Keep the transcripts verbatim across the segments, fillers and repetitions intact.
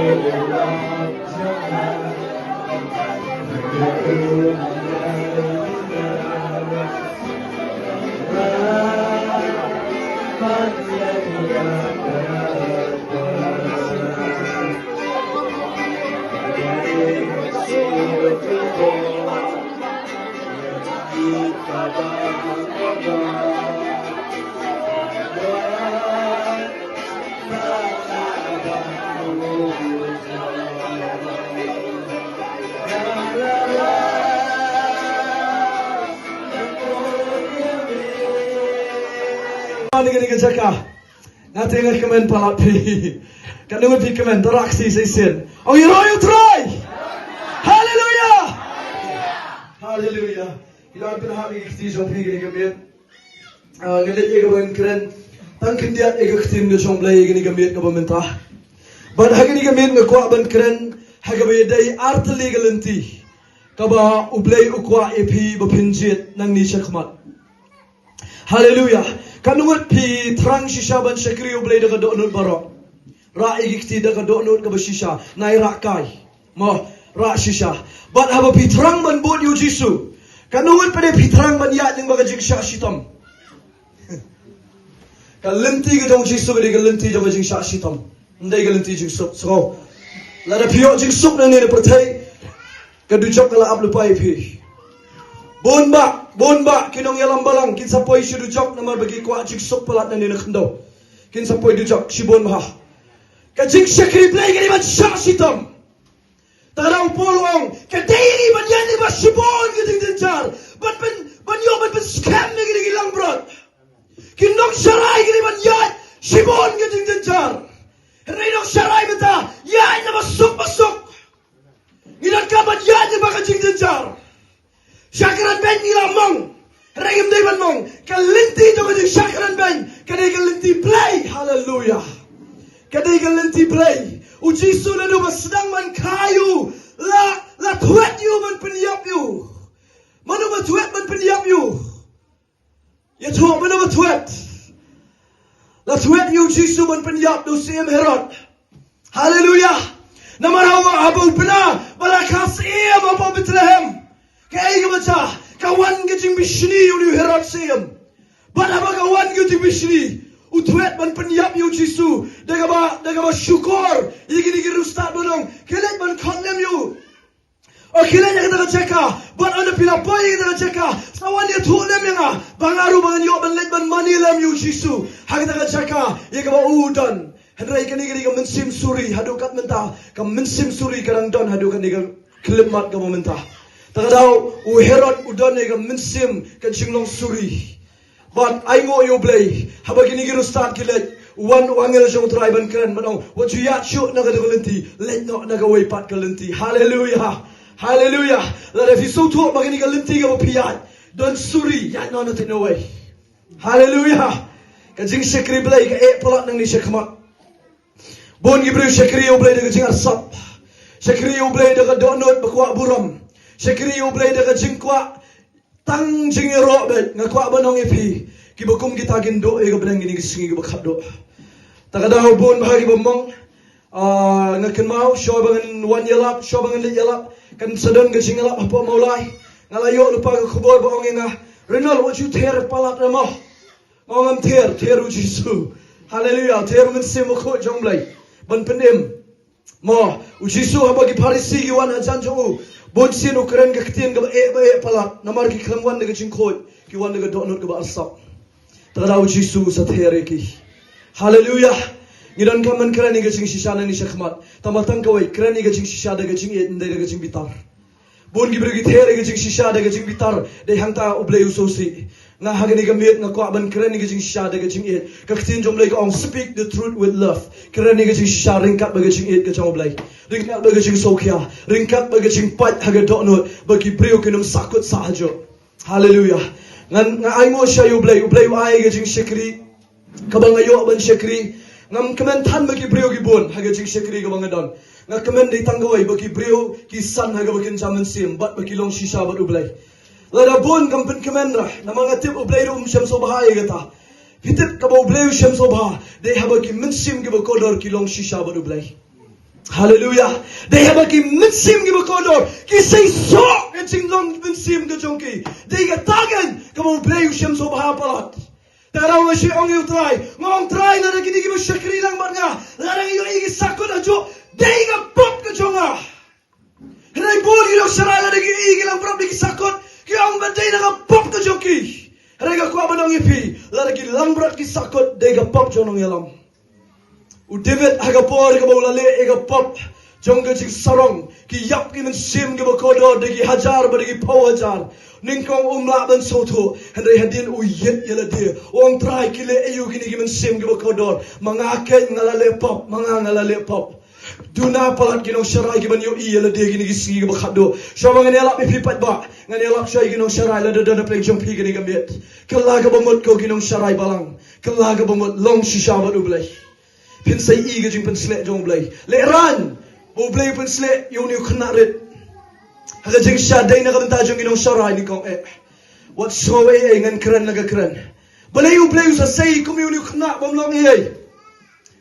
Ni ka, ni ka jaka. Nga te nga kmen palat phi. Katno ngut phi kmen, to rak shisha shisien. Ong ïaroh ïa u Trai. Haleluya. Haleluya. Ïa phi ha ïa ka kti jong phi kane ka miet. Ah, nga leit ïa kaba ngan kren. Tang khyndiat ïa ka ktien ka jong U Blei ïa kane ka miet kaba mynta. Bad ha kane ka miet nga kwah ban kren ha kaba ïadei ar tylli ka lynti kaba U Blei u kwah ïa phi ba phin jied nangne shakhmat. Haleluya. Katno ngut phi thrang shisha ban shakri U Blei da ka dohnud baroh? Rah ïa ki kti da ka dohnud kaba shisha. Nai rah kai. Mo, rah shisha. Bad haba phi thrang ban bud ïa u Jisu, katno ngut pat de phi thrang ban ïaid lyngba ka jingshah shitom? Ka lynti ka jong u Jisu ka dei ka lynti jong ka jingshah shitom. Ym dei ka lynti jingsuk. So, lada phi ïoh jingsuk nangne na pyrthei, ka dujok ka la ap lypa ïa phi. Bun bah, bun bah ki nongïalam balang kin sa poi sha dujok namar ba ki kwah jingsuk palat nangne na khyndew. Kin sa poi dujok shibun bha. Ka jingshakri Blei ka dei ban shah shitom. Te u Paul u ong, ka dei ïa ngi ban ïaid lyngba shibun ka jingjynjar. Ban, ban, ban ïoh ban pynskhem na kine ki langbrot. Ki nongsharai ki dei ban ïaid shibun ka jingjynjar. Hynrei nongsharai mynta ïaid na ba suk ba suk. Ngi donkam ban ïaid lyngba ka jingjynjar. Shah kren beiñ ngi la mong. Hynrei ngim dei ban mong. Ka lynti jong ka jingshah kren beiñ ka dei ka lynti Blei. Haleluya. Ka dei ka lynti Blei. U Jisu naduh ba sdang ban kha ïa u, la, la thwet ïa u ban pynïap ïa u. Mano ba thwet ban pynïap ïa u? Ïathuh mano ba thwet. La thwet ïa u Jisu ban pynïap da u Syiem Herod. Haleluya. Namar haba, haba u pynïap ba la kha syiem hapoh Bethlehem, kaei kaba jia? Ka wan ka jingbishni ïa u Herod syiem. Bad haba ka wan ka jingbishni, u thwet ban pynïap ïa u Jisu da kaba, da kaba shukor ïa kine ki riewstad ba ong, khie leit ban khot lem ïa u. O, khie leit na kata ka jaka. Bad ynda phi la poi na kata ka jaka, sa wan ïathuh lem ïa nga, ba nga ruh ba ngan ïoh ban leit ban mane lem ïa u Jisu ha kata ka jaka ïa kaba u don. Hynrei kane ka dei ka mynsiem suri haduh kat mynta. Ka mynsiem suri ka dang don haduh kane ka khyllipmat kaba mynta. Te ka daw u Herod u don ïa ka mynsiem ka jinglong suri. Bad ainguh ïa u Blei, haba kine ki riewstad ki leit, wan u angel jong u Trai ban kren, ban ong, wat ju ïaid shuh na kata ka lynti, leit noh na kawei pat ka lynti. Haleluya. Haleluya. Lada phi sngewthuh ba kane ka lynti kaba phi ïaid don suri, ïaid noh na kawei. Haleluya. Ka jingshakri Blei ka eh palat nangne shakhmat. Bun ki briew shakri ïa u Blei da ka jingarsap. Shakri ïa u Blei da ka dohnud ba kwah burom. Shakri ïa u Blei da ka jingkwah tang jingïaroh beit. Nga kwah ban ong ïa phi, kiba kum kita kin duh ïa ka bneng kine ki sngi kiba khatduh. Te ka daw bun bha kiba mong. Ah, nga kynmaw, shuwa ba ngan wan ïalap, shuwa ba ngan leit ïalap, kan sa don ka jingïalap hapoh Mawlai. Nga la ïoh lypa ka khubor ba ong ïa nga, Reynold, wat ju ther palat re mo. Mo, ngam ther, ther u Jisu. Haleluya, ther u Mynsiem Bakhuid jong u Blei ban pynim. Mo, u Jisu, haba ki Pharisi ki wan hajan jong u, bun sien u kren ka ktien kaba eh ba eh palat, namar ki khlem wan da ka jingkhuid, ki wan da ka dohnud kaba arsap. Te ka daw u Jisu u sa ther ïa ki. Haleluya. Ngi donkam ban kren ïa ka jingshisha nangne shakhmat. Tang ba tang kawei, kren ïa ka jingshisha da ka jingïeit, ym dei da ka jingbitar. Bun ki briew ki ther ïa ka jingshisha da ka jingbitar, dei hangta u Blei u sngewsih. Nga ha kane ka miet nga kwah ban kren ïa ka jingshisha da ka jingïeit. Ka ktien jong u Blei ka ong, speak the truth with love. Kren ïa ka jingshisha ryngkat bad ka jingïeit ka jong u Blei. Ryngkat bad ka jingsngewkhia, ryngkat bad ka jingpait ha ka dohnud, ba ki briew kin ym sahkut sahjop. Haleluya. Ngan, nga ainguh sha ïa u Blei, u Blei u ai ka jingshakri kaba nga ïoh ban shakri. Ngam kmen than ba ki briew ki bun ha ka jingshakri kaba nga don. Nga kmen dei tang kawei, ba ki briew ki san ha kaba kynja mynsiem bad ba ki long shisha bad u Blei. Lada bun kam pynkmen re, namar nga tip u Blei ruh um shem sngewbha ïa kata. Phi tip kaba u Blei u shem sngewbha, dei haba ki mynsiem kiba kordor ki long shisha bad u Blei. Haleluya. Dei haba ki mynsiem kiba kordor ki seisoh ka jinglong mynsiem ka jong ki, dei kata keiñ kaba U Blei u shem sngewbha palat. Te nga ong ïa U Trai, nga ong Trai, lada kine kiba shakri lang bad nga, lada ngi ïohi ki sakhot hajuh, dei ka pop ka jong nga. Hynrei bun ki nongsharai lada ki ïohi ki langbrot da ki sakhot, ki ong ba dei na ka pop ka jong ki. Hynrei nga kwah ban ong ïa phi, lada ki langbrot ki sakhot, dei ka pop jong nongïalam. U David ha ka por kaba u la leh ïa ka pop jong ka jingsarong, ki ïap ki mynsiem kiba kordor da ki hajar bad da ki phew hajar. Nyngkong um lah ban sngewthuh, hynrei hadien u ïeit ïa lade, u ong Trai, ki leh aïu kine ki mynsiem kiba kordor? Ma nga keiñ nga la leh pop, ma nga nga la leh pop. Duna palat ki nongsharai kiban ïohi ïa lade kine ki sngi kiba khatduh. Shuwa ba ngan ïalap ïa phi paidbah, ngan ïalap shuwa ïa ki nongsharai, lada don hapdeng jong phi kane ka miet, kylla kaba mut ko ki nongsharai balang, kylla kaba mut, long shisha bad U Blei. Phin sa ïohi ka jingpynsleh jong U Blei. Lehrain ba U Blei u pynsleh ïa une u khynnah rit ha ka jingshisha, dei na ka bynta jong ki nongsharai? Nyngkong eh, wat sngew ei ei, ngan kren la ka kren. Balei U Blei u sa sei kum ïa une u khynnah bym long ei ei?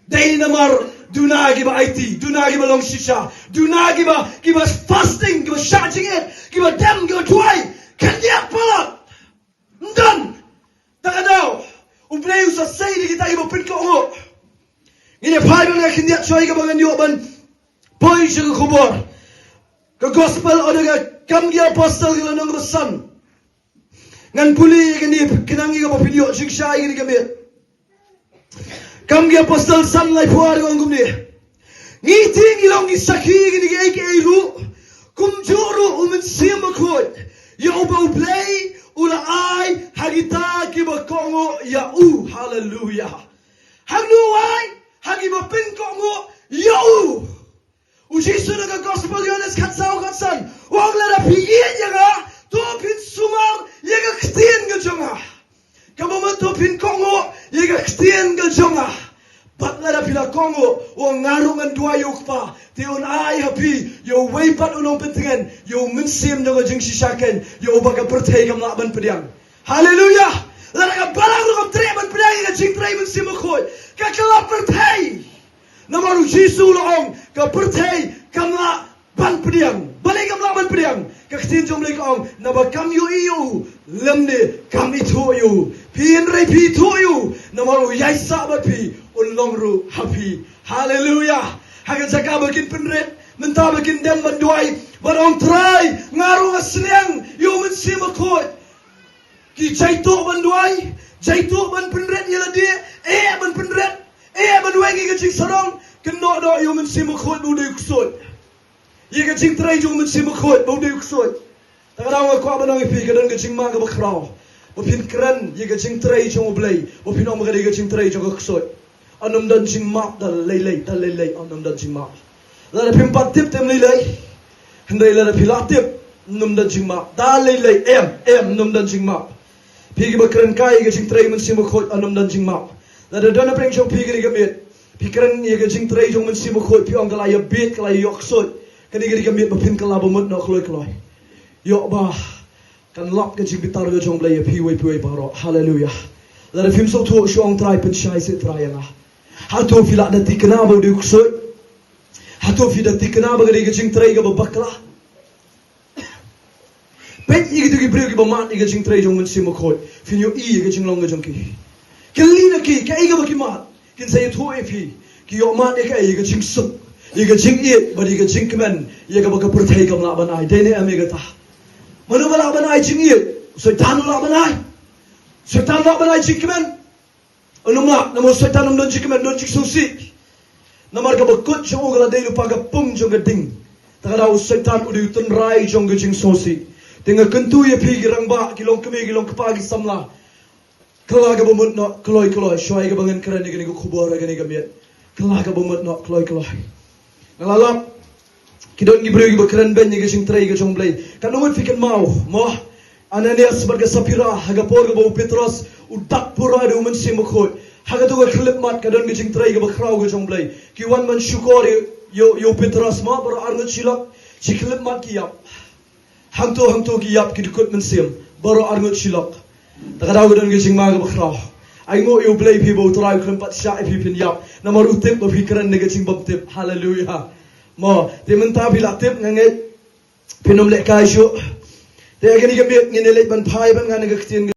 Dei namar duna kiba aiti, duna kiba long shisha, duna kiba, kiba fasting, kiba shah jingit, kiba dem, kiba duwai, khyndiat palat. Ym don. Te ka daw, U Blei u sa sei da kita kiba pynkohnguh. Ngin ïa phai ban ïa khyndiat shuwa ïa kaba ngan ïoh ban poi sha ka khubor. Ka Gospel of the, ka Kam ki Apostol, ka lynnong kaba san. Ngan pule ïa kane, khnang ïa kaba phin ïoh jingshai ïa kane ka miet. Kam ki Apostol san, laiphew ar, ka ong kumne: Ngi te ngi long ki sakhi ïa kine kiei kiei ruh. Kumjuh ruh U Mynsiem Bakhuid ïa uba U Blei u la ai ha kita kiba kohnguh ïa u. Haleluya. Hangno u ai? Ha kiba pynkohnguh ïa u. U Jisu na ka Gospel Ïohannes khatsaw khatsan u ong, lada phi ïeit ïa nga, to phin sumar ïa ka ktien ka jong nga. Kaba mut, to phin kohnguh ïa ka ktien ka jong nga. Bad lada phi la kohnguh, u ong, nga ruh ngan duwai ïa u Kpa, te un ai ha phi ïa uwei pat u nongpyntngen, ïa u Mynsiem jong ka jingshisha keiñ, ïa uba ka pyrthei kam lah ban pdiang. Haleluya. Lada ka balang ruh kam treh ban pdiang ïa ka jingtrei Mynsiem Bakhuid, ka kylla pyrthei. Namar U Jisu u la ong, ka pyrthei kam lah ban pdiang. Balei kam lah ban pdiang? Ka ktien jong U Blei ka ong, naba kam ïohi ïa u, lymne kam ithuh ïa u. Phi hynrei phi ithuh ïa u, namar u ïaisah bad phi, un long ruh ha phi. Haleluya. Ha ka jaka ba kin pynrit, mynta ba kin dem ban duwai, ban ong, Trai, nga ruh nga sliang ïa U Mynsiem Bakhuid. Ki jaituh ban duwai, jaituh ban pynrit ïa lade, eh ban pynrit, eh ban weng ïa ka jingsarong, kynnoh noh ïa U Mynsiem Bakhuid ba u dei u ksuid. Ïa ka jingtrei jong U Mynsiem Bakhuid ba u dei u ksuid. Te ka daw nga kwah ban ong ïa phi, ka don ka jingma kaba khraw ba phin kren ïa ka jingtrei jong U Blei, ba phin ong ba ka dei ka jingtrei jong ka ksuid. Ym don jingmap da lei lei, da lei lei, ym don jingmap. Lada phim pat tip te ym lei lei. Hynrei lada phi la tip, ym don jingmap. Da lei lei, em, em, ym don jingmap. Phi kiba kren kai ïa ka jingtrei Mynsiem Bakhuid, ym don jingmap. Lada don hapdeng jong phi kane ka miet, phi kren ïa ka jingtrei jong Mynsiem Bakhuid, phi ong ka la ïa bieit, ka la ïa ïoh ksuid, kane ka dei ka miet ba phin kylla ba mut noh kloi kloi. Ïoh ba kan lap ka jingbitar ka jong U Blei ïa phi uwei pa uwei baroh. Haleluya. Lada phim sngewthuh, shu ong, Trai, pynshai seh Trai ïa nga. Hato phi la da thikna ba u dei u ksuid? Hato phi da thikna ba ka dei ka jingtrei kaba bakla? Peit ïa kito ki briew kiba mad ïa ka jingtrei jong U Mynsiem Bakhuid, phin ïohi ïa ka jinglong ka jong ki. Kylli na ki, kaei kaba ki mad. Kin sa ïathuh ïa phi, ki ïoh mad ïa kaei? Ïa ka jingsuk, ïa ka jingïeit bad ïa ka jingkmen, ïa kaba ka pyrthei kam lah ban ai. Dei ne em ïa kata? Mano ba lah ban ai jingïeit? U Soitan u lah ban ai. U Soitan u lah ban ai jingkmen. Ym lah, namar u Soitan um don jingkmen, don jingsngewsih. Namar kaba kut jong u ka la dei lypa ka pung jong ka ding. Te ka daw u Soitan u dei u tynrai jong ka jingsngewsih. Te nga kyntu ïa phi ki rangbah, ki longkmie, ki longkpa, ki samla, kylla kaba mut noh kloi kloi. Shuwa ïa kaba ngan kren ïa kane ka khubor ha kane ka miet, kylla kaba mut noh kloi kloi. Nga la lap, ki don ki briew kiba kren beiñ ïa ka jingtrei ka jong U Blei. Katno ngut phi kynmaw, mo? Ananias bad ka Saphira, ha ka por kaba u Petros u dak pura da U Mynsiem Bakhuid, ha kato ka khyllipmat ka don ka jingtrei kaba khraw ka jong U Blei. Ki wan ban shukor ïa, ïa, ïa u Petros, mo, baroh arngut shilok, shi khyllipmat ki ïap. Hangto hangto ki ïap, ki dkut mynsiem, baroh arngut shilok. Te ka daw ka don ka jingma kaba khraw. Ainguh ïa U Blei phi ba U Trai u khlem pat shah ïa phi phin ïap, namar u tip ba phi kren na ka jingbymtip. Haleluya. Mo, te mynta phi la tip nga ngeit phin ym lehkai shuh. Te ha kane ka miet ngin ïa leit ban phai bad nga na ka ktien